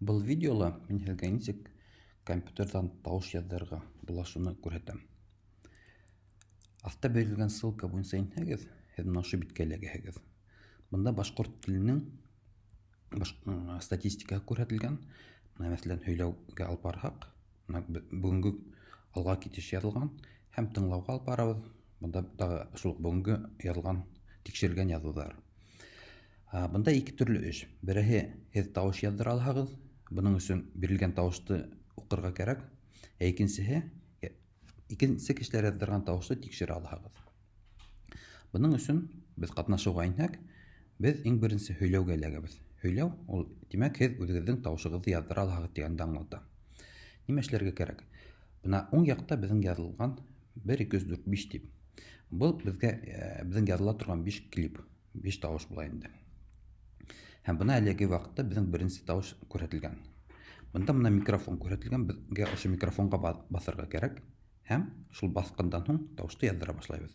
Был видеола мин һеҙгә нисек компьютерҙан тауыш яҙҙырырға була, шуны күрһәтәм. Аҫта бирелгән ссылка буйынса инһәгеҙ, һеҙ менә ошо биткә эләгәһегеҙ. Бында башҡорт теленең статистикаһы күрһәтелгән. Менә, мәҫәлән, һөйләүгә алып барһаҡ, менә бөгөнгө алға китеш яҙылған һәм тыңлауға алып барабыҙ. Бында тағы шул уҡ бөгөнгө яҙылған, тикшерелгән яҙыуҙар. Бында ике төрлө эш. Береһе, һеҙ тауыш яҙҙыра алаһығыҙ, бының өсөн бирелгән тауышты уҡырға кәрәк. Ә икенсеһе, икенсе кешеләр яҙҙырған тауышты тикшерә алаһығыҙ. Бының өсөн беҙ ҡатнашыуға инһәк, беҙ иң беренсе һөйләүгә эләгәбеҙ. Һөйләү ул, тимәк, һеҙ үҙегеҙҙең тауышығыҙҙы яҙҙыра алаһығыҙ тигәнде аңлата. Нимә эшләргә кәрәк? Бына уң яҡта беҙҙең яҙылған 1, 2, 3, 4, 5 тип. Был беҙгә беҙҙең яҙыла торған 5 клип, 5 тауыш була инде. Һәм бына әлеге ваҡытта беҙҙең беренсе тауыш күрһәтелгән. Бында бына микрофон күрһәтелгән, беҙгә ошо микрофонға баҫырға кәрәк. Һәм шул баҫҡандан һуң тауышты яҙҙыра башлайбыҙ.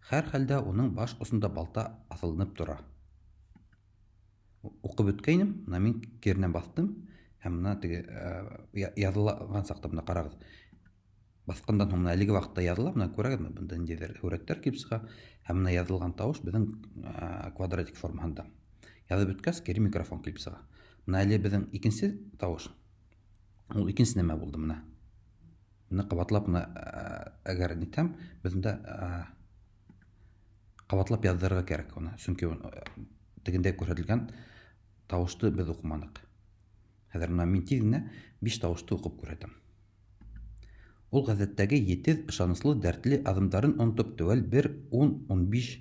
Һәр хәлдә уның баш осонда балта аҫылынып тора. Уҡып бөткәйнем, бына мин киренән баҫтым һәм бына теге яҙылған саҡта бына ҡарағыҙ. Баҫҡандан һуң бына әлеге ваҡытта яҙыла, бына күрәгеҙме, бында ниндәйҙер һүрәттәр килеп сыға һәм бына яҙылған тауыш беҙҙең квадратик формаһында. Яҙып бөткәс, кире микрофон килеп сыға. Бына әле беҙҙең икенсе тауыш. Ул икенсе нәмә булды бына. Бына ҡабатлап бына әгәр нитһәм, беҙ бында ҡабатлап яҙҙырырға кәрәк уны, сөнки тегендә күрһәтелгән тауышты беҙ уҡыманыҡ. Хәҙер бына мин тиҙ генә 5 тауышты уҡып күрһәтәм. Ул ғәҙәттәге етеҙ, ышаныслы, дәртле аҙымдарын онотоп, теүәл бер ун, 15.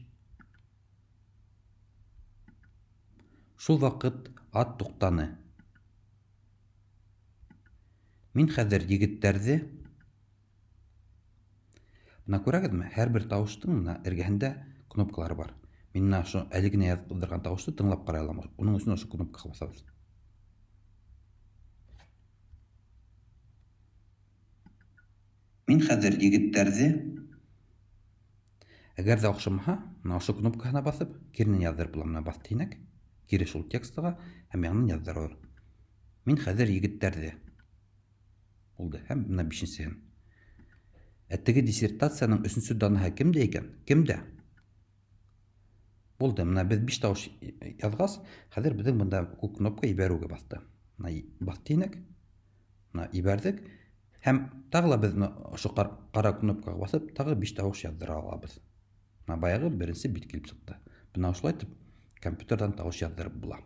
Шул ваҡыт ат туҡтаны. Мин хәҙер егеттәрҙе. Бына күрәгеҙме, һәр бер тауыштың бына эргәһендә кнопкалары бар. Мин менә ошо әле генә яҙҙырған тауышты тыңлап ҡарай алам. Уның өсөн ошо кнопкаға баҫабыҙ. Мин хәҙер егеттәрҙе. Әгәр ҙә оҡшамаһа, менә ошо кнопкаһына баҫып, киренән яҙҙырып була. Менә баҫты инек, кире шул текстыға һәм яңынан яҙҙырабыҙ. Мин хәҙер егеттәрҙе. Булды. Һәм менә бишенсеһен. Ә теге диссертацияның өсөнсө данаһы кемдә икән? Кемдә? Булды. Менә беҙ 5 тауыш яҙғас, хәҙер беҙҙең бында күк кнопка ебәреүгә баҫты. Менә баҫты инек. Менә ебәрҙек. Һәм тағы ла беҙ ошо ҡара кнопкаға баҫып, тағы 5 тауыш яҙҙыра алабыҙ. Менә баяғы беренсе бит килеп сыҡты. Бына ошолай итеп компьютерҙан тауыш яҙҙырып була.